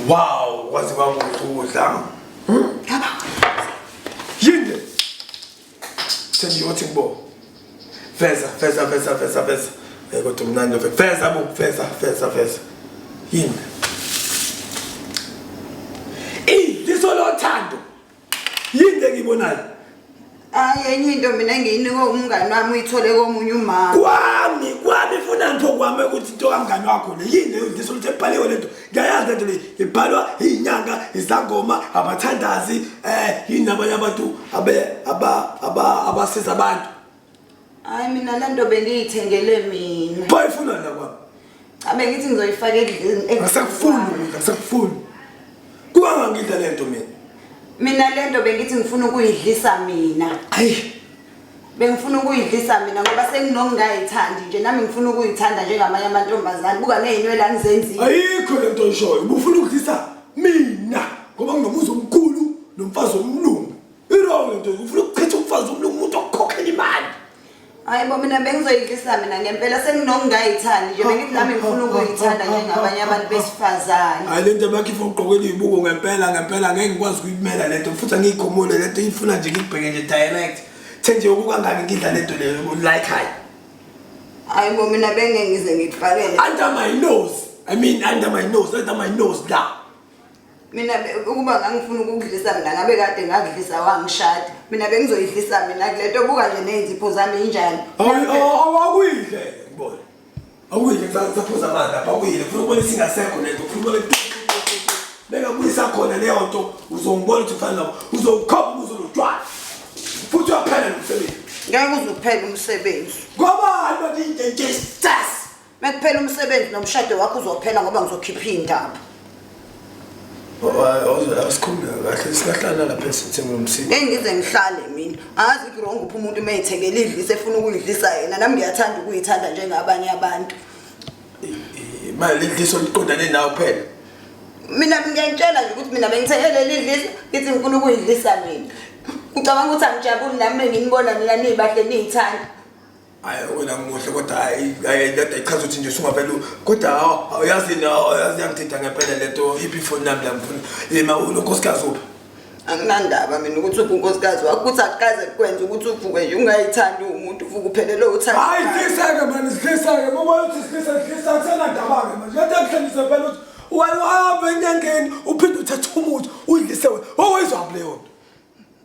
Wow, kwaze kwakuhle ukudla. Yini? Sengiyothi kubo. Veza, veza, veza, veza, veza. Eh kodwa mnandi lo veza bo, veza, veza, veza. Yini? Idliso lothando. Yini engiyibonayo? Hayi enye into mina engiyinikwe umngani wami uyithole komunye umama. Kwami, kwami funa ngipho kwami ukuthi into kamngani wakho le yini leyo dliso lothe ibhaliwe lento. Ngiyayazi lento le ibhalwa izinyanga, izangoma, abathandazi, eh yini nabanye abantu abe aba aba abasiza abantu. Hayi mina lento bengiyithengele mina. Bayifuna la kwami. Cha bengithi ngizoyifaka ekudleni. Ngisakufuni ukudla, ngisakufuni. Kuba ngidla lento mina. Mina lento bengithi ngifuna ukuyidlisa mina. Ayi. Bengifuna ukuyidlisa mina ngoba senginokungayithandi nje nami ngifuna ukuyithanda njengamanye amantombazane. Buka nezinwele angizenzile. Ayikho lento oyishoyo. Ubufuna ukudlisa mina ngoba nginomuzi omkhulu nomfazi omlungu. I-wrong lento ufuna ukuchitha umfazi womlungu umuntu okukhokhela imali. Hayi bo mina bengizoyidlisa mina ngempela senginokungayithandi nje bengithi nami ngifuna ukuyithanda njengabanye abantu besifazane. Hayi lento bakho ifuna ukugqokela izibuko ngempela ngempela ngeke ngikwazi ukuyimela lento futhi angiyikhumule lento ifuna nje ngikubheke nje direct. Thenje nje okukangaki ngidla lento leyo like hayi. Hayi bo mina bengeke ngize ngikufakele. Under my nose. I mean under my nose, under my nose la. Mina ukuba ngangifuna ukukudlisa mina ngabe kade ngakudlisa wangishada. Mina bengizoyidlisa mina kule nto buka nje ney'nzipho zami injani. Awakuyidle ngibona. Awuyidle ngisaphuza amanzi lapha awuyidle ufuna ukubona isingasekho lento ufuna ukubona bengabuyisa khona leyo nto uzongibona ukuthi ufana nabo uzowukhopha umuzi onotshwala futhi uyaphela nomsebenzi. Ngeke uze uphele umsebenzi. Ngobani bathi nje stress. Mekuphela umsebenzi nomshado wakho uzophela ngoba ngizokhipha iy'ndaba. Awusikhuluma kahle singahlala lapha esithenge umsini. Ngeke ngize ngihlale mina. Angazi ku-wrong uphi umuntu uma ey'thengela idlisa efuna ukuyidlisa yena. Nami ngiyathanda ukuyithanda njengabanye abantu. Manje leli dliso liqondane nawe kuphela. Mina ngiyantshela nje ukuthi mina bengithenge leli dliso ngithi ngifuna ukuyidlisa mina. Ucabanga ukuthi angijabuli nami benginibona nina nibahle niyithanda. Hayi wena muhle kodwa hayi hayi lento ichaza ukuthi nje usungavele kodwa awuyazi awuyazi yangithinta ngempela lento iphi ifoni yami la ngifuna yema unonkosikazi uphi? Anginandaba mina ukuthi uphi unkosikazi wakho ukuthi akukaze kukwenze ukuthi uvuke nje ungayithandi umuntu uvuke uphelelwe uthando. Hayi dliseke mani sidliseke ubona ukuthi sidlise dlisa akusenandaba-ke manje lento ekuhlelise phela ukuthi wena uhambe enyangeni uphinde uthathe umuthi uyidlise wena owezwaphi leyo nto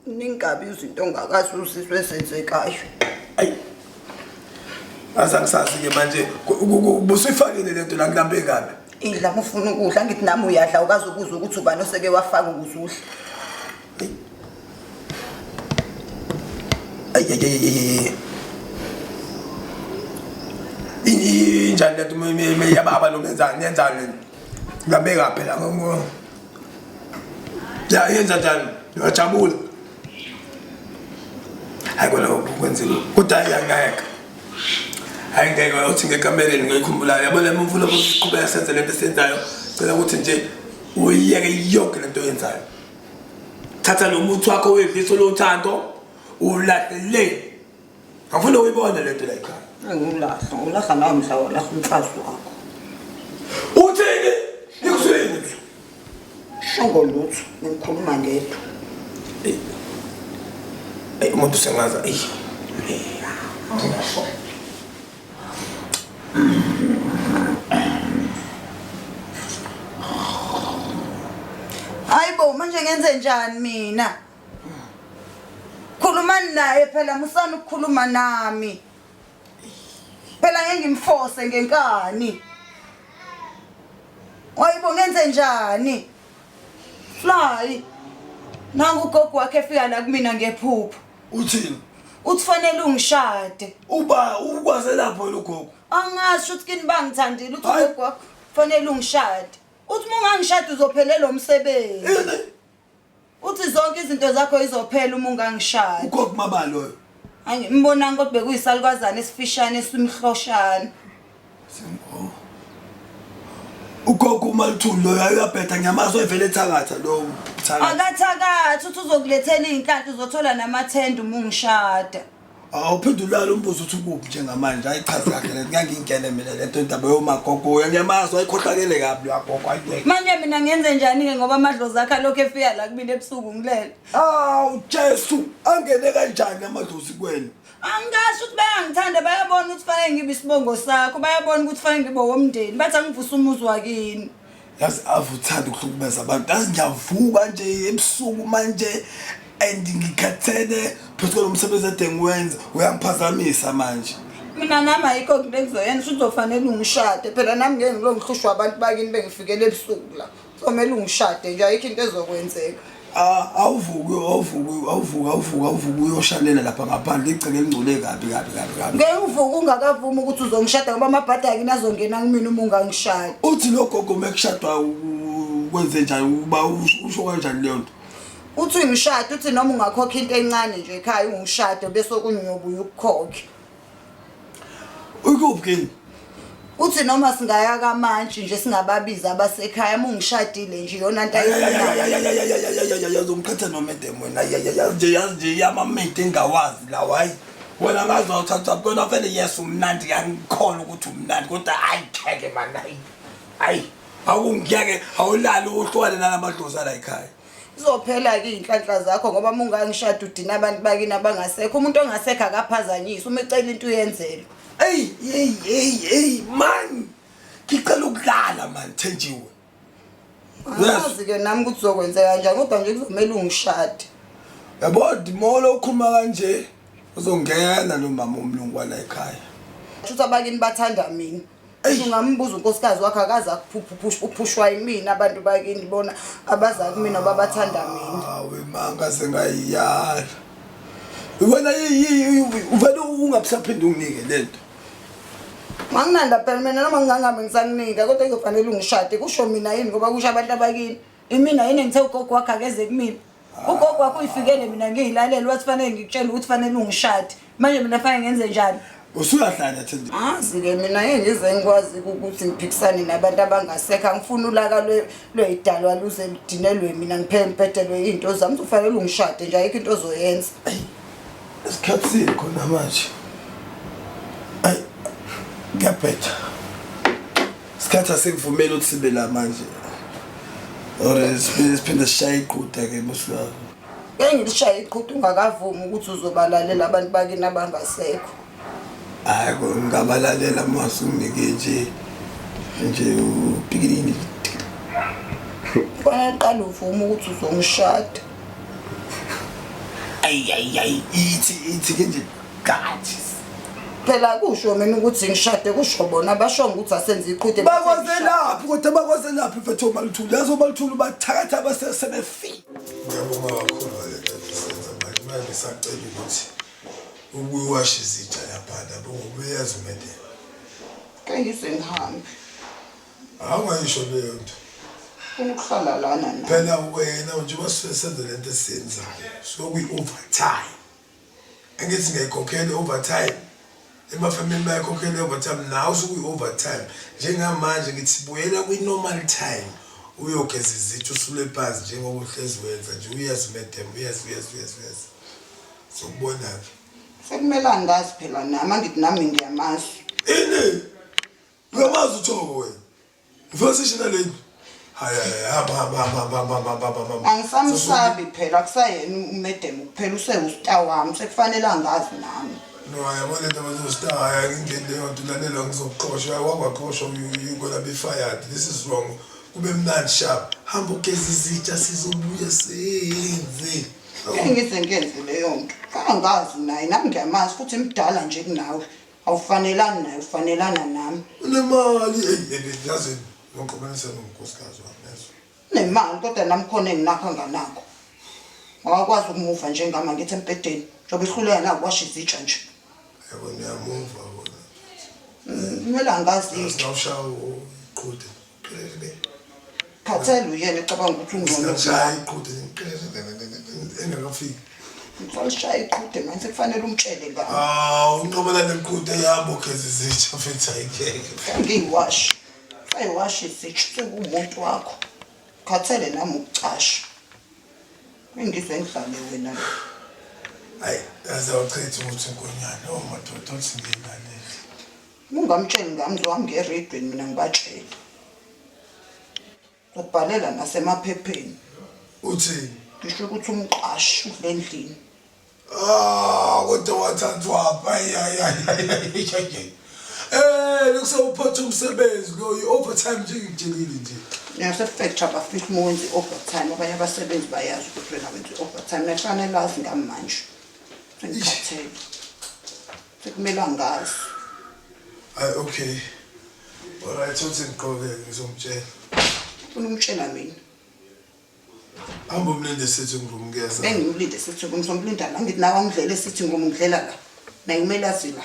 Ningabi izinto ongakazi uzizwe ezenzekayo. Ayi. Aza ngisazi ke manje busuyifakile lento la kulambe kabi. Idla ufuna ukudla ngithi nami uyadla ukaze ukuzwa ukuthi ubani oseke wafaka ukuze udle. Ay ay ay ay. Injani lento yababa noma yenzani yenzani? Kulambe kabi la. Ya yenza njani? Uyajabula. Hayi kona kwenzile. Kodwa hayi angeke. Hayi ngeke uthi ngekamereni ngiyikhumbulayo. Yabona uma ufuna ukuqhubeka senze lento esiyenzayo, cela ukuthi nje uyiyeke yonke lento oyenzayo. Thatha lo muthi wakho wedliso lothando ulahle le. Angifuni uyibone lento la ekhaya. Ngilahla, ngilahla nawe mhla walahla umfazi wakho. Uthini? Ngikuzwile. Shongo lutho, ngikhuluma ngedwa. Ey umuntu sengaza ey. Hayibo manje ngenze njani mina? Khulumani naye phela musani ukukhuluma nami. Phela ngeke ngimforce ngenkani. Wayibo ngenze njani? Fly. Nangu ugogo wakhe efika la kumina ngephupho. Uthini? Uthi fanele ungishade. Uba ukwaze lapho lo gogo. Angasho ukuthi kini bangithandile uthi Hayi. ugogo wakho fanele ungishade. Uthi uma ungangishadi uzophelelwa umsebenzi. Ini? Uthi zonke izinto zakho izophela uma ungangishadi. Ugogo mabani loyo? Angimbonanga kodwa bekuyisalukwazana esifishane esimhloshana. Simbo. Ugogo uMalithuli loyo uyabheda ngiyamazi oyivele ethakatha lo thakatha. Akathakathi uthi uzokulethela iy'nhlanhla uzothola namathenda uma ungishada. Awuphinde ulale umbuzo uthi ukuphi njengamanje. Hayi chazi kahle le nto ngingene mina le nto indaba yomagogo uyangiyamazi wayikhohlakele kabi lwagogo ayiyeke. Manje mina ngenze njani-ke ngoba amadlozi akhe alokhu efika la kumina ebusuku ngilele. Awu Jesu, angene kanjani amadlozi kuwena? Angasho ukuthi bayangithanda bayabona ukuthi fanele ngibe isibongo sakho bayabona ukuthi fanele ngibe womndeni bathi angivuse umuzi wakini. Yazi ave uthanda ukuhlukumeza abantu. Yazi ngiyavuka nje ebusuku manje and ngikhathele phezu kwalo msebenzi ade ngiwenza uyangiphazamisa manje. Mina nami ayikho into engizoyenza usho uzofanele ungishade phela nami ngeke ngilo ngihlushwa abantu bakini bengifikele ebusuku la. Kuzomele ungishade nje ayikho into ezokwenzeka. Ah, awuvuki awuvuki awuvuki awuvuki awuvuki uyoshalela lapha ngaphandle igceke elingcole kabi kabi kabi kabi. Ngeke ngivuke ungakavumi ukuthi uzongishada ngoba amabhadi akini azongena kumina uma ungangishadi. Uthi lo gogo mekushadwa kwenze njani uba usho kanjani leyo nto? Uthi ungishade uthi noma ungakhokha into encane nje ekhaya ungishade bese okunyobuya ukukhokhe. Ukuphi kini? Uthi noma singaya kamantshi nje singababizi abasekhaya uma ungishadile nje iyona nto ayifunayo. Uzongiqhatha nomedem wena nje yazi nje yamamede engawazi lawa hayi wena ngazi wawuthatha kona vele yes umnandi angikholwa ukuthi umnandi kodwa hayi ngeke mani hayi hayi awungiyeke awulali uhlukane nalamadlozi ala ekhaya Izophela-ke iy'nhlanhla zakho ngoba uma ungangishada udina abantu bakini abangasekho. Umuntu ongasekho akaphazanyiswa, uma ecela into uyenzelwa. Eyi, eyi, eyi, eyi, man. Ngicela ukulala man, Thenjiwe. Angazi-ke nami ukuthi uzokwenzeka kanjani kodwa nje kuzomele ungishade. Yabo Dimolo ukhuluma kanje uzongena lo mama omlungu wala ekhaya. Shuthi abakini bathanda mina. Ungambuza unkosikazi wakho akaze akuphupha uphushwa yimina abantu bakini bona abaza kumina babathanda mina. Awe manga sengayiyala. Wena uvele ungabusaphinde unginike lento. Manginanda phela mina noma ngingangabe ngisakunika kodwa kuzofanele ungishade kusho mina yini ngoba kusho abantu abakini. Imina yini engithe ugogo wakho akeze kumina. Ugogo wakho uyifikele mina ngiyilalele wathi fanele ngikutshele ukuthi fanele ungishade. Manje mina fanele ngenze njani? Usuyahlanya Thembi. Azi ke mina ngeke ngize ngikwazi ukuthi ngiphikisane nabantu abangasekho. Angifuni ulaka lweyidalwa luze ludinelwe mina ngiphele ngibhedelwe iy'nto zami. Uzofanele ungishade nje ayikho into ozoyenza. Isikhathi sini khona manje? Ayi kuyabheda. Isikhathi asikuvumeli ukuthi sibe la manje. Or siphinde sishaye iqhude ke musilwa. Ngeke ngilishaye iqhude ungakavumi ukuthi uzobalalela abantu bakini abangasekho. Hayi ngingabalalela uma usunginike nje nje upikinini. Kufanele uqale uvume ukuthi uzongishada. Ayi ayi ayi ithi ithi ke nje kathi. Phela kusho mina ukuthi ngishade kusho bona basho ukuthi asenze iqhude. Bakwazelaphi kodwa bakwazelaphi mfethu omaluthuli yazi omaluthuli bathakatha abasebefile. Ngiyabonga kakhulu ngale nto esenza manje manje ngisacela ukuthi ubuye uwashe izitsha laphana yabo ngoba uyazi umendela. Ke ngize ngihambe. Awungayisho leyo nto. Funa ukuhlala lana na. Phela wena njengoba senza lento esiyenzayo so kwi-overtime. Angithi ngiyayikhokhela i-overtime. Emafemini bayakhokhela i-overtime nawe usukuyi-overtime. Njengamanje ngithi buyela kwi-normal time uyogeza izitsha usule phansi njengoba uhlezi wenza nje uyeza umedem uyeza uyeza uyeza uyeza. Sokubona-ke. Sekumele angazi phela nami angithi nami ngiyamazi. Ini? Uyamazi uThoko wena? Ngifuna sisho nale ndlu. Hayi hayi hamba hamba hamba hamba hamba hamba hamba hamba. Angisamsabi phela kusayena umedem kuphela usewusta wami sekufanele angazi nami. No yabo le nto bazostar hayi angingeni leyo nto lalela ngizokuxosha wakwaxoshwa you gonna be fired this is wrong kube mnandi sharp hamba ugeza izitsha sizobuya senze Ngeke ngize ngiyenze leyo nto. Angazi naye nami ngiyamazi futhi mdala nje kunawe. Awufanelani naye ufanelana nami. Unemali eyi yazi ngiqobanisa nonkosikazi wami yezo. Unemali kodwa nami khona enginakho anganakho. Awakwazi ukumuva njengami angithi embhedeni njengoba ehluleka nakuwasha izitsha nje. Yabo niyamuva bona. Kumele angazi. Singawushaya uqhude. Khathele uyena ecabanga ukuthi ungcono. Singashaya iqhude engakafiki. Ngizolishaya iqhude manje sekufanele umtshele la. Ah, unqobela leqhude yabo geza izitsha mfethu ayikeke. Ngiyiwashi. Sayiwashi izitsha sekuwumuntu wakho. Khathele nami ukucasha. Engizwe ngidlale wena. Hayi, yaze wachitha ukuthi inkonyane, oh madoda uthi ngiyilalele. Ungamtsheli ngami ngizohamba ngiye eredweni mina ngibatshele. Ngizokubhalela nasemaphepheni. Uthini? Ngisho ukuthi umqashi ule ndlini. Ah, kodwa wathathwaphi? Ayi ayi ayi ayi ayi. Eh, lokusewuphatha umsebenzi lo i-overtime nje ngikutshelile nje. Nase-factory abafihli uma wenza i-overtime abanye abasebenzi bayazi ukuthi wena wenza i-overtime nakufanele azi ngami manje. Sengikhathele. Sekumele angazi. Hayi okay. Alright, uthi ngiqoke ngizomtshela. Ufuna umtshela mina. Hamba umlinde sitting room kuyeza. Bengimlinde sitting room ngizomlinda la ngithi nawe angidlele sitting room ngidlela la. Naye kumele azi la.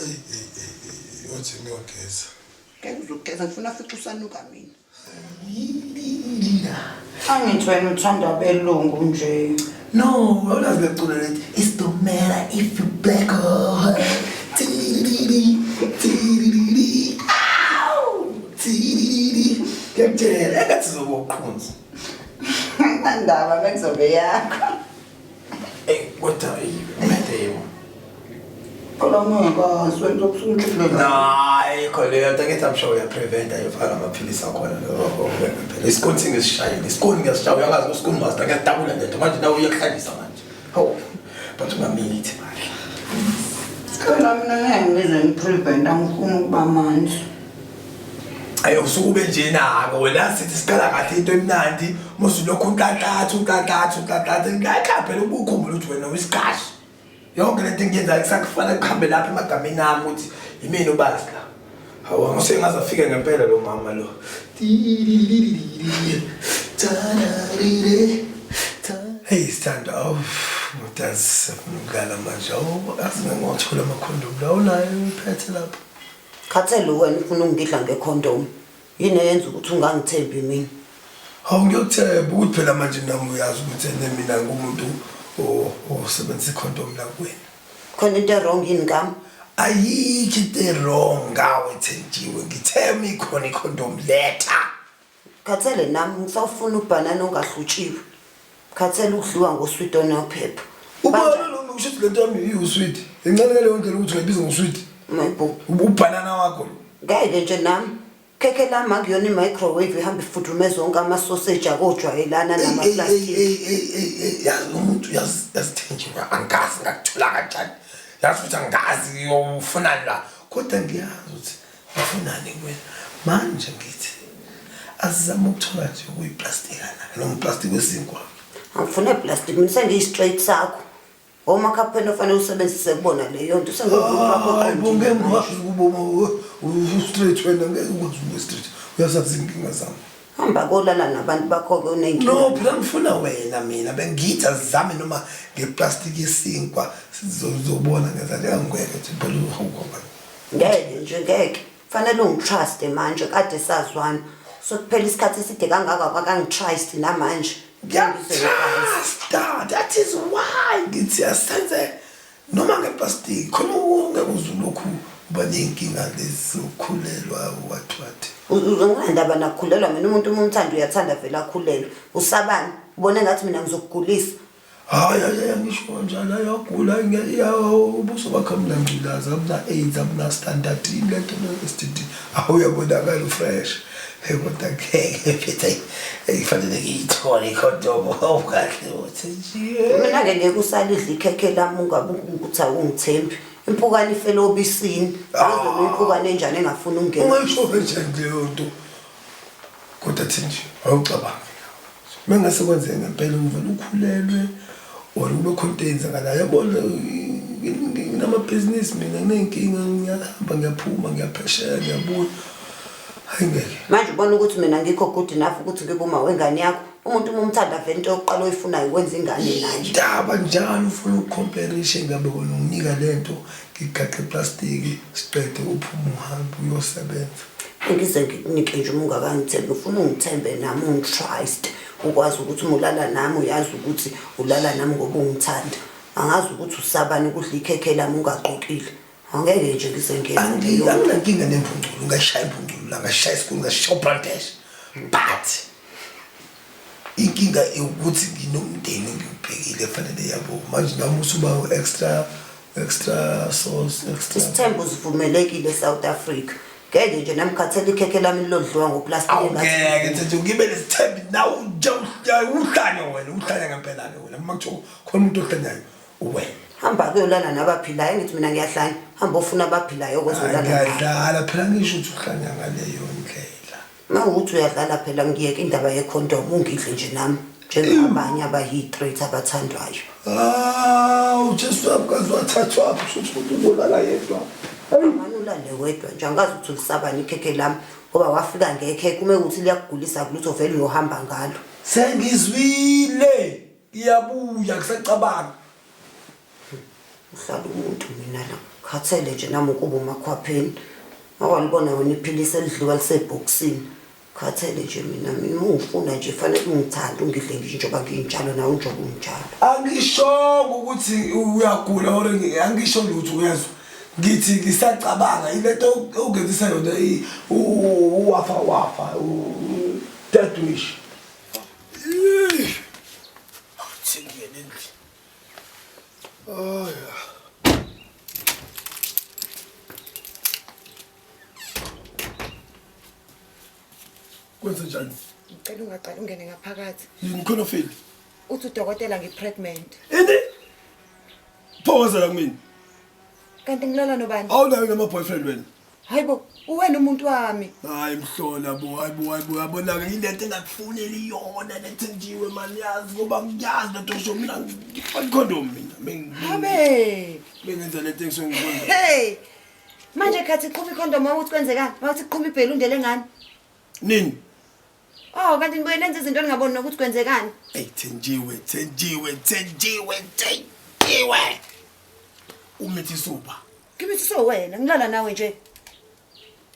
Ey ey ey uthi ngiyogeza. Ngeke uzogeza ngifuna afice usanuka mina. Angithi wena uthanda abelungu nje. No, awulazi leculo lethi It's no matter if you black or white. Tiriri, tiriri, ow, tiriri. Ngiyakutshela engathi uzoba uqhunzi. Andaba bekuzobe yakho. Ey kodwa imede yebo. Phela ngiyakazi wena uzokusuntshile. Hayi leyo nto ngithi I'm sure uyapreventa yofaka amaphilisi akhona phela. Isikoni singisishayile, isikoni ngiyasishaya uyangazi usikoni master ngiyadabula lento manje nawe uyakuhlanyisa manje. Hawu, but ungamithi manje. Phela mina ngeke ngize ngiprevent angifuni ukuba manzi. Ayi usuke ube njenako wena sithi siqala kahle into emnandi musulokhu unhlanhlatha unhlanhlatha unhlanhlatha ngakha phela ubukhumbula ukuthi wena uyisiqashi. Yonke lento engiyenzayo kusakufanele kuhambe lapha emagameni ami ukuthi yimina ubazi la. Hawu ngase ngaze afike ngempela lo mama lo. Hey sithando, awu mntazi sefuna ukulala manje. Awu azi ngingothola amakhondomu la unayo uphethe lapho. Khathele wena ufuna ukungidla ngekhondomu. Yini eyenza ukuthi ungangithembi mina? Hawu ngiyokuthemba ukuthi phela manje nami uyazi ukuthi ene mina ngumuntu osebenzisa ikhondomu la kuwena. Khona into e-wrong yini ngami? Ayikho into e-wrong ngawe Thenjiwe, ngithemba ikhona ikhondomu letha. Khathele nami ngisawufuna ubhanana ongahlutshiwe. Khathele ukudliwa ngoswidi onophepha. Ubona lo kusho ukuthi lento yami iwuswidi. Incane ngaleyo ndlela ukuthi ungayibiza ngoswidi. Maybo. Ubhanana wakho lo. Ngeke nje nami. Khekhe lami akuyona i-microwave ihamba ifudumeze wonke amasoseji akojwayelana namaplastiki. Yazi umuntu yazi yazithenjiwe angazi ngakuthola kanjani. Yazi futhi angazi ufunani la. Kodwa ngiyazi ukuthi ngifunani kuwena. Manje ngithi asizame ukuthola nje okuyiplastikana noma uplastic wesinkwa. Angifune plastic mina sengiyi-straight sakho. Omakhapheni ofanele usebenzise kubona leyo nto sengiwumuntu wakho Hayi bo oqondile ngeke manje. ngikwazi ukuba u-straight wena ngeke ukwazi ukuba straight. Uyazazi inkinga zami. Hamba kolala nabantu bakho-ke uney'nkinga. No phela ngifuna wena mina bengithi asizame noma ngeplastic yesinkwa sizobona ngenza njengangeke nje phela uhawukhomba. Ngeke nje ngeke. Fanele ungitruste manje kade sazwana. Sekuphela isikhathi eside kangaka kwakangitrust namanje. Ngiyakutrusta that is why ngithi asenze noma ngeplastic khona ungeke uze ulokhu uba ney'nkinga lezi zokukhulelwa what what. Unginandaba nakukhulelwa mina umuntu uma umthanda uyathanda vele akhulelwe. Usabani? Ubone ngathi mina ngizokugulisa. Hayi hayi hayi angisho kanjalo hayi wagula ubuso bakho abunangculaza abuna-AIDS abuna-standard yini le nto le-S_T_D awu uyabonakala ufresh. Hey kodwa ngeke phethe hey kufanele ngiyithole ikhondomu hawu kahle uthi nje. Mina-ke ngeke usalidla ikhekhe lami ungabe ukuthi awungithembi. Impukane ifele obisini. Angazi noma impukane enjani engafuni ukungena. Ungayisho kanjani leyo nto? Kodwa Thenji awucabange. Mengase kwenzeke ngempela uvele ukhulelwe or kube khona into eyenzakalayo yabona nginamabhizinisi mina nginey'nkinga ngiyahamba ngiyaphuma ngiyaphesheya ngiyabuya hayi ngeke. Manje ubona ukuthi mina ngikho good enough ukuthi ngibe uma wengane yakho. Umuntu uma umthanda vele into yokuqala oyifunayo ukwenza ingane naye. Indaba njalo ufuna ukukhomperisha engabe wena unginika le nto ngigaxe iplastiki siqede uphume uhambe uyosebenza. Ngize ngikunike nje uma ungakangithembi ufuna ungithembe nami ungitrust ukwazi ukuthi uma ulala nami uyazi ukuthi ulala nami ngoba ungithanda. Angazi ukuthi usabani ukudla ikhekhe lami ungagqokile. Angeke nje ngize ngenze leyo nto. Anginankinga nempuculo, ngashaya impuculo la, ngashaya isikole, ngashaya ubrandesh. But Inkinga ukuthi nginomndeni engiwubhekile fanele yabo. Manje nami usuba extra extra sauce extra. Isithembu sivumelekile eSouth Africa. Ngeke nje nami khathela ikhekhe lami lilodliwa ngoplastic. Awungeke nje ngibe nesithembu nawe nje uhlanya wena uhlanya ngempela ke wena uma kuthiwa khona umuntu ohlanyayo uwena. Hamba kuyolala nabaphilayo ngithi mina ngiyahlanya. Hamba ofuna abaphilayo kozolala. Ngiyadlala phela ngisho ukuthi uhlanya ngaleyo ndlela. Uma ukuthi uyadlala phela ngiyeke indaba yekhondom ungidle nje nami njengabanye abayi-straight abathandwayo. Hawu Jesu wami kaze wathathwaphi kusho ukuthi umuntu uzolala yedwa. Mane ulale wedwa nje angazi ukuthi ulisabani ikhekhe lami ngoba wafika ngekhekhe uma ukuthi liyakugulisa kulutho vele uyohamba ngalo. Sengizwile ngiyabuya ngisacabanga. Uhlala umuntu mina la. Khathele nje nami ukuba umakhwapheni. Awalibona wena iphilisi elidliwa lisebhokisini. Khathele nje mina mina ungifuna nje fanele ungithande ungidle nje njengoba nginjalo nawe njengoba unjalo. Angishongo ukuthi uyagula or angisho lutho uyezwa. Ngithi ngisacabanga ilento ongenzisa yona uwafa wafa dead wish. Athi ngiyena endlini. Oh yeah. Kwenze njani? Ngicela ungaqali ungene ngaphakathi. Yini khona feli? Uthi udokotela ngi-pregnant. Ini? Phoza la kumina. Kanti ngilala nobani? Awunayo nama boyfriend wena. Hayibo, uwena umuntu wami. Hayi mhlola bo, hayibo hayibo yabona ke ilento engakufuneli yona lethenjiwe mani yazi ngoba ngiyazi lento osho mina ngifaka condom mina. Habe. Bengenza lento engisuke ngikwenza. Hey. Manje khathi qhuma icondom mawuthi kwenzekani? Mawuthi qhuma ibhelunde lengane. Nini? Oh, kanti nibuye nenze izinto ningaboni nokuthi kwenzekani. Ey Thenjiwe, Thenjiwe, Thenjiwe, Thenjiwe. Umithi suba. Ngimithi so wena, ngilala nawe nje.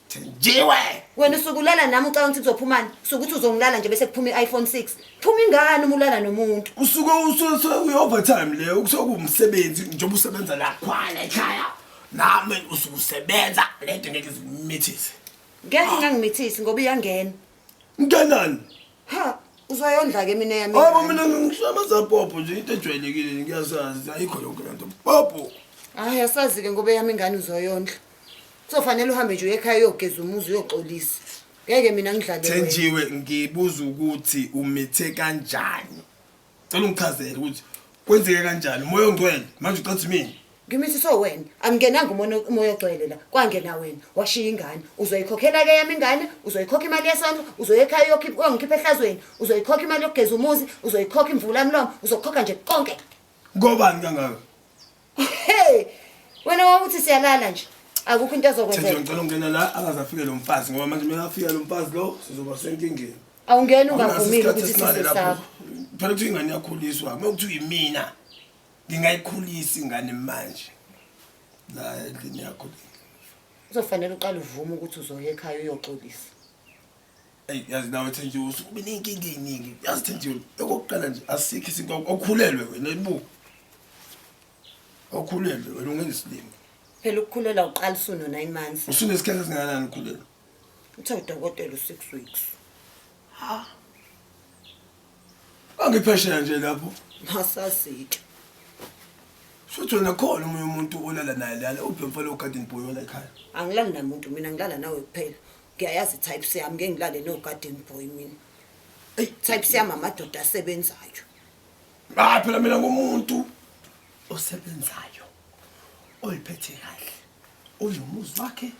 Thenjiwe. Wena usuke ulala nami ucabanga ukuthi kuzophumani? Usuke uthi uzongilala nje bese kuphuma i-iPhone 6. Phuma ingane uma ulala nomuntu. Usuke usuke uyi-overtime leyo kusuke kuwumsebenzi njengoba usebenza la khwala ekhaya. Nami usuke usebenza lento ngeke izimithise. Ngeke ingangimithisi ngoba iyangena. Ngenani? Ha, uzoyondla ke mina yami. Hayi mina ngisho amazapopo nje into ejwayelekile ngiyazazi ayikho yonke lento. Popo. Hayi asazi ke ngoba eyami ingane uzoyondla. Kuzofanele uhambe nje uye ekhaya uyogeza umuzi uyoxolisa. Ngeke mina ngidlale wena. Thenjiwe ngibuza ukuthi umithe kanjani. Cela ungichazele ukuthi kwenzeke kanjani umoya ongcwele manje ucathi mina. Ngimithi so wena angingenanga umoya ogcwele la kwangena wena washiya ingane uzoyikhokhela ke yami ingane uzoyikhokha imali yesondlo uzoya ekhaya uyokhipha uyongikhipha ehlazweni uzoyikhokha imali yokugeza umuzi uzoyikhokha imvula mlomo uzokhokha nje konke. Ngobani kangaka? Hey wena wawuthi siyalala nje akukho into Thenjiwe ezokwenzeka. ngicela ungena la angaze afike lo mfazi ngoba manje mina afika lo mfazi lo sizoba senkingeni. Awungeni Awunaso ungavumile isikhathi ukuthi esincane isisu lapho. sakho. Phela kuthiwa ingane iyakhuliswa uma kuthiwa imina ngingayikhulisa ingane manje la endlini yakho le. Kuzofanele uqale uvume ukuthi uzoya ekhaya uyoxolisa. Eyi yazi nawe Thenjiwe usuke ube ney'nkinga ey'ningi yazi Thenjiwe okokuqala nje asikho isinto awukhulelwe wena ibuka awukhulelwe wena ungenza isilima. Phela ukukhulelwa uqala usuno 9 months. Usunesikhathi esingakanani ukhulelwe? Uthe udokotela u6 weeks. Ha. Angiphesheya nje lapho. Masazike. Shuthi wena khona omunye umuntu olala naye lana uphi mfana ogarden boy wala ekhaya. Angilali namuntu mina ngilala nawe kuphela. Ngiyayazi type yami ngeke ngilale no garden boy mina. Ey Type yami amadoda asebenzayo. Ah phela mina ngumuntu osebenzayo. Oyiphethe kahle. Onomuzi wakhe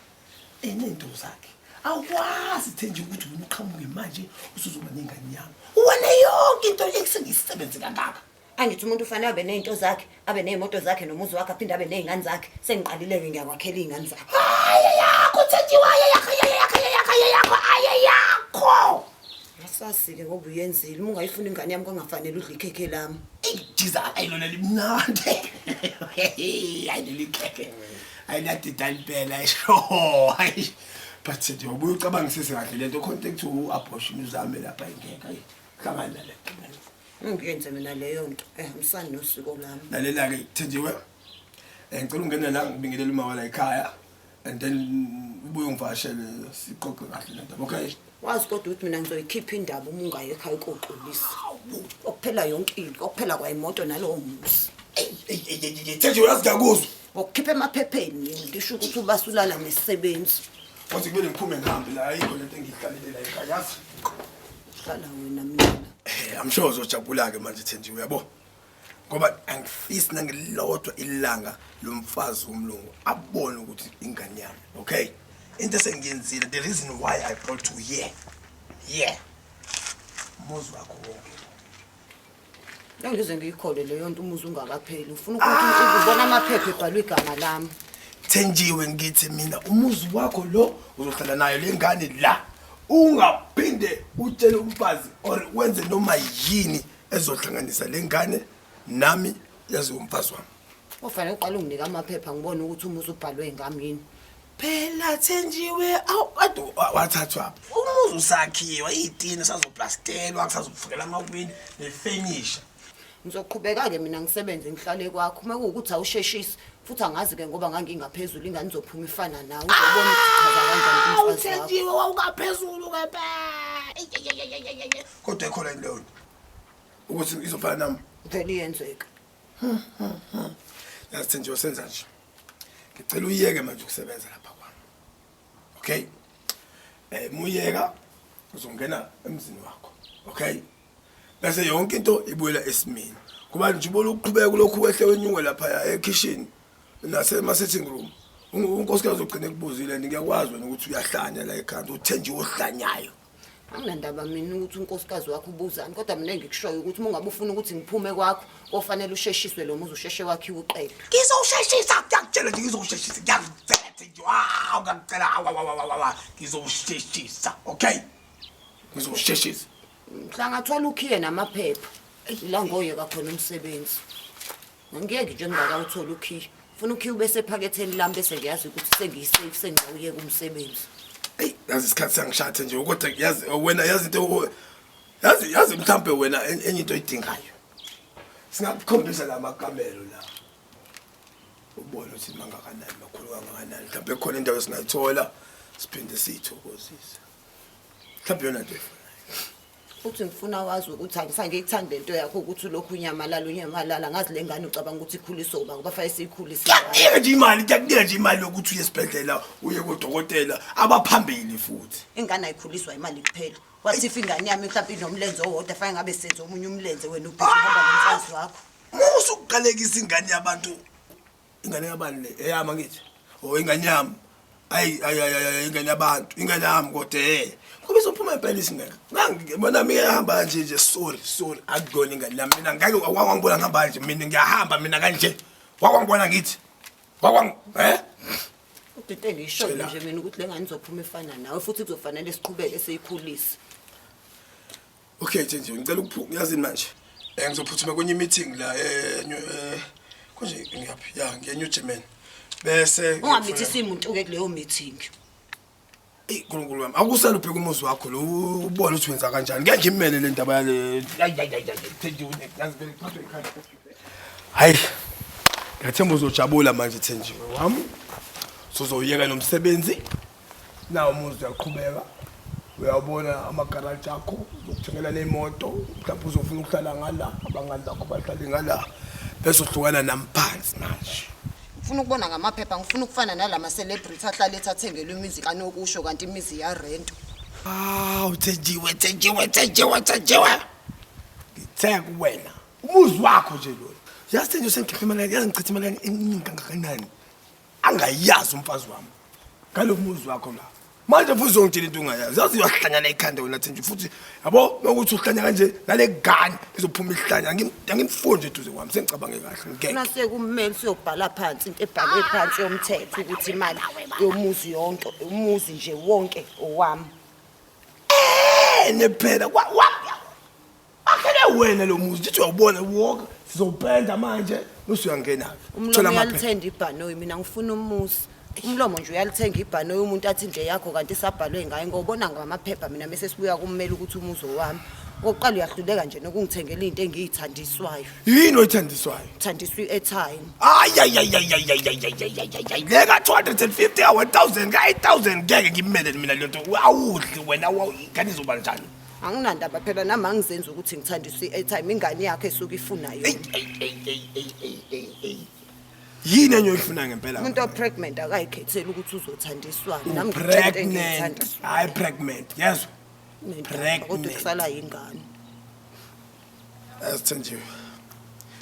enento zakhe. Awukwazi Thenji ukuthi wena uqhamuke manje usuzoba nengane yami. Wena yonke into esengiyisebenze kangaka. Angithi umuntu ufanele abe nezinto zakhe, abe nezimoto zakhe nomuzi wakhe aphinde abe nezingane zakhe. Sengiqalile-ke ngiyakwakhela izingane zakhe. Hayi yakho Thenjiwe, hayi yakho, hayi yakho, hayi yakho, hayi yakho, hayi yakho. Asazi-ke ngoba uyenzile. Uma ungayifuni ingane yami kwangafanele udle ikhekhe lami. Eyi jiza ayilona limnandi. Hayi leli khekhe. Ayiliyadida impela sho. Hayi. But nje ubuye ucabangisise kahle lento contact u-abortion uzame lapha ingeke ayi. Hlangana nale nto. Ungiyenze mina leyo nto. Ehambisani nosiko lami. Lalela-ke Thenjiwe. Ngicela ungene la ngibingelele uma wala ekhaya and then ubuye ungivakashele siqoqe kahle le ndaba okay? Wazi kodwa ukuthi mina ngizoyikhipha indaba uma ungayi ekhaya ukoxolisa. Okuphela yonke into, okuphela kwayimoto nalowo muzi. Thenji uyazi ngiyakuzwa. Ngokukhipha emaphepheni ngisho ukuthi ubasulala nesisebenzi. Wathi kumele ngiphume ngihambe la ayikho lento engiyihlalele la ekhaya yazi. Hlala wena mina. I'm sure uzojabula ke manje Thenjiwe uyabo. Ngoba angifisi nangelilodwa ilanga lomfazi womlungu abone ukuthi ingane yami, okay? Into esengiyenzile the reason why I brought you here. Yeah. Umuzi wakho wonke. Ngize ngiyikholwe leyo nto umuzi ungakapheli. Ufuna ukuthi ubona amaphepha ebhalwe igama lami. Thenjiwe ngithi mina umuzi wakho lo uzohlala nayo lengane la. Ungaphinde utshele umfazi or wenze noma yini ezohlanganisa lengane nami yazi umfazi wami. Ufanele uqale unginike amaphepha ngibone ukuthi umuzi ubhalwe ngami yini. Phela Thenjiwe awu kade wathathwa umuzi usakhiwa iy'tini sazoplastellwa kusazofukela amawindi nefenisha. Ngizoqhubeka-ke mina ngisebenze ngihlale kwakho uma kuwukuthi awusheshisi futhi angazi-ke ngoba ngangingaphezulu ingane izophuma ifana nawe uzobona ukuthi chaza kanjani kumfazi wakho. Thenjiwe wawungaphezulu ngempela. Kodwa ikhona into leyo ukuthi izofana nami. Vele iyenzeka. Yazi Thenjiwe senza nje. Ngicela uyeke manje ukusebenza lapha kwami. Okay? Muyeka uzongena emzini wakho. Okay? Bese yonke into ibuyela esimeni. Kuba nje ubona ukuqhubeka lokhu wehle wenyuke lapha ekhishini nasema sitting room. Unkosikazi ugcine ekubuzile ngiyakwazi wena ukuthi uyahlanya la ekhanda uThenjiwe ohlanyayo. Anginandaba mina ukuthi unkosikazi wakho ubuzani kodwa mina engikushoyo ukuthi uma ungabe ufuna ukuthi ngiphume kwakho kofanele usheshiswe lo muzi usheshe wakhiwe uqedwe. Ngizowusheshisa ngiyakutshela nje ngizowusheshisa ngiyakutshela nje wow ngiyakutshela awa ngizowusheshisa okay ngizowusheshisa. Mhla ngathola ukhiye namaphepha ila ngoyeka khona umsebenzi. Angiyeki nje ngingakawutholi ukhiye. Funa ukhiye ube sephaketheni lami bese ngiyazi ukuthi sengiyisafe sengiyawuyeka umsebenzi. Eyi yazi isikhathi sangishathe nje kodwa yazi wena yazi into yazi yazi mhlambe wena enye into oyidingayo. Singakukhombisa la makamelo la. Ubone ukuthi mangakanani makhulu kangakanani mhlambe khona indawo esingayithola siphinde siyithokozise. Mhlambe yona nto efunayo. Futhi ngifuna wazi ukuthi angisangiyithandi lento yakho ukuthi ulokhu unyamalala unyamalala ngazi le ngane ucabanga ukuthi ikhuliswe uba ngoba fanele siyikhulise. Ngiyakunika nje imali, ngiyakunika nje imali yokuthi uye esibhedlela, uye kodokotela abaphambili futhi. Ingane ayikhuliswa imali kuphela. Wathi if ingane yami mhlawumbe inomlenze owodwa fanele ngabe senze omunye umlenze wena ubhizi uhamba nomfazi wakho. Musa ukuqalekisa ingane yabantu. Ingane yabani le? Eyami angithi. Oh ingane yami. Ayi ayi ayi ingane yabantu, ingane yami kodwa eh. Ngoba izophuma impela isingeke. Ngangibona mina ihamba kanje nje sorry sorry akuyona ingane yami mina ngeke wangibona ngihamba kanje mina ngiyahamba mina kanje. Wakwangibona ngithi. Wakwang eh? Kodwa into engiyishoyo nje mina ukuthi le ngane izophuma ifana nawe futhi kuzofanele siqhubeke siyikhulise. Okay nje ngicela ukuphu yazini manje. Ngizophuthuma kwenye meeting la konje ngiyaphi? Ya ngiye New German. Bese ungamithisi umuntu ke kuleyo meeting. Ey uNkulunkulu wami akusele ubheka umuzi wakho lo ubone ukuthi wenza kanjani. Ngeke ngimele le ndaba yale. Ay ay ay ay Thenjiwe yazi vele kuphathwe ikhanda. Hayi. Ngiyathemba uzojabula manje Thenjiwe wami. Sozoyeka nomsebenzi. Nawo umuzi uyaqhubeka. Uyabona amagaraji akho uzokuthengela nemoto mhlawumbe uzofuna ukuhlala ngala abangani bakho bahlale ngala bese uhlukana nami phansi manje. Ngifuna ukubona ngamaphepha ngifuna ukufana nalama celebrity ahlale ethi athengelwe imizi kanokusho kanti imizi yarento. Awu Thenjiwe Thenjiwe Thenjiwe Thenjiwe. Ngithe kuwena umuzi wakho nje lo. Yazi Thenjiwe sengikhiphe imali yazi ngichithe imali eningi kangakanani. Angayazi umfazi wami. Ngalo muzi wakho la. Manje futhi uzongitshela into ongayazi. Yazi uyahlanyana ikhanda wena Thenji futhi yabo nokuthi uhlanya kanje nale gane izophuma ihlanya angimfundi nje eduze kwami sengicabange kahle ngeke. Nase kumele siyobhala phansi into ebhalwe phansi yomthetho ukuthi imali yomuzi yonke umuzi nje wonke owami. Ene phela akhele wena lo muzi ndithi uyawubona wonke sizowupenda manje bese uyangena-ke. Umlomo uyalithenga ibhanoyi mina ngifuna umuzi. Umlomo nje uyalithenga ibhanoyi umuntu athi nje yakho kanti isabhalwe ngaye ngobona ngamaphepha mina mese sibuya kummeli ukuthi umuzi owami. Okokuqala uyahluleka nje nokungithengela into engiyithandiswayo. Yini oyithandiswayo? Thandiswa i-airtime. Ayayayayayayayayayayay le ka-250 ka-1000 ka-8000 ngeke ngimele mina leyo nto awudli wena ingane izoba njani? Anginandaba phela nami angizenzi ukuthi ngithandiswe i-airtime ingane yakhe esuke ifuna yona. Yini enye oyifuna ngempela? Umuntu o-pregnant akayikhetheli ukuthi uzothandiswani. Nami ngitshela into Pregnant. engiyithandayo. Hayi pregnant, yezwa? Nendaba, kodwa Pregnant. kusala yingane. Asithenjiwe.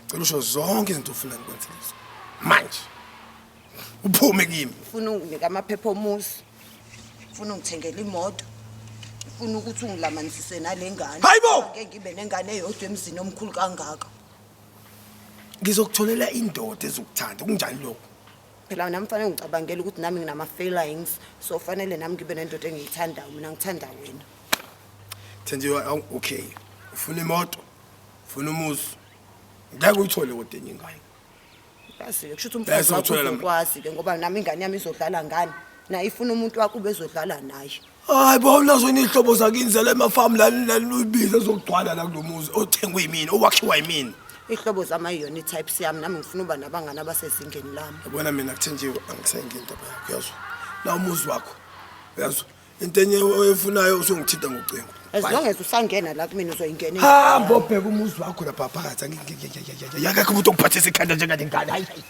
Cela usho zonke izinto ofuna ngikwenzele zona. Manje. Uphume kimi. Ufuna unginike amaphepha omuzi. Ufuna ungithengele imoto. Ufuna ukuthi ungilamanise nale ngane. Hayibo! Ngeke ngibe nengane eyodwa emzini omkhulu kangaka. Ngizokutholela indoda ezokuthanda. Kunjani lokho? Phela nami fanele ngicabangele ukuthi nami nginama-feelings so fanele nami ngibe nendoda engiyithandayo mina ngithanda wena. Thenjiwe okay. Ufuna imoto? Ufuna umuzi? Ngeke uyithole kodwa enye ingane. Yazi-ke kusho ukuthi umfazi Bese wakho uthola la- uzokwazi-ke ngoba nami ingane yami izodlala ngani naye ifuna umuntu wakho ubezodlala naye. Hayi bo unazo yini iy'hlobo zakini zala emafamu lani lani uyibize ezokugcwala la kulo muzi othengwe yimina owakhiwa yimina. Iy'hlobo zami ayiyona i-types yami nami ngifuna uba nabangani abasezingeni lami. Yabona mina kuthenjiwe angisengi indaba yakho uyazwa. La umuzi wakho uyazwa. Into enye oyifunayo usungithinta ngocingo. As long as usangena la kumina uzoyingena. Hamba obheka umuzi wakho lapha phakathi angiyakekho umuntu okuphathisa ikhanda njengale ngane hayi hayi.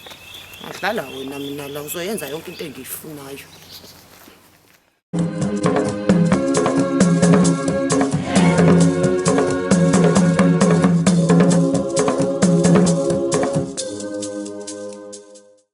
Adlala wena mina la uzoyenza yonke into engiyifunayo.